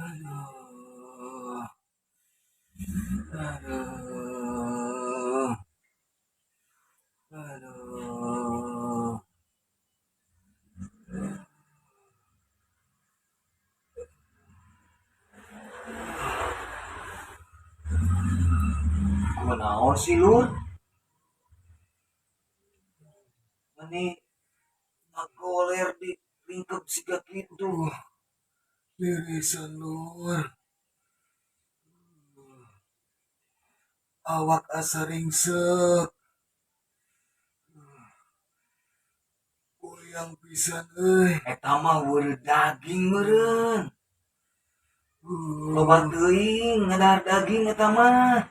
Aduh. Aduh. Aduh. Kunaon sih, Lur? Meni ngagoler di lingkep siga kitu. Lirisan, Lur. Awak asa ringsek. Goyang pisan euy. Eta mah weureu daging meureun. Loba teuing ngadahar daging eta mah.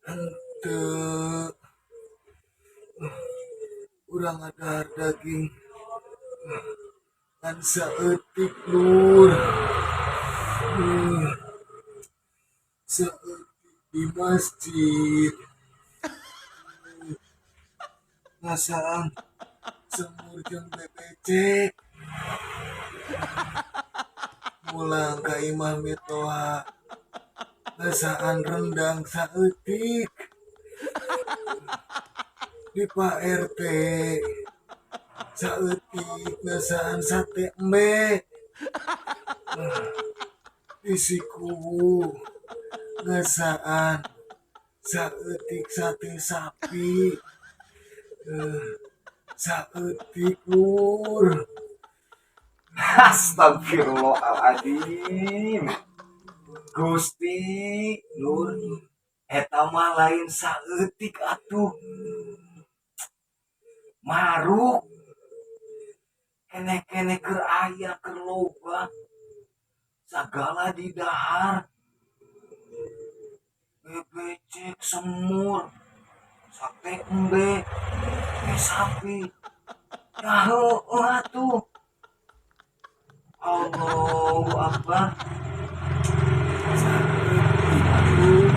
Henteu. Urang ngadahar daging ngan saeutik, Lur. Saeutik di masjid. Ngasaan semur jeung bebecek. Mulang ka imah mitoha. Ngasaan rendang saeutik. Di Pak RT saeutik ngasaan sate embe. Di Sikuwu ngasaan saeutik sate sapi. Saeutik, Lur. Astagfirullahaladzim. Gusti, Lur, eta mah lain saeutik atuh. Maruk. Keneh-keneh keur aya keur loba. Sagala didahar. Bebecek, semur, sate embe, sapi. Ya heueuh atuh. Allahu Akbar. Saeutik, Lur.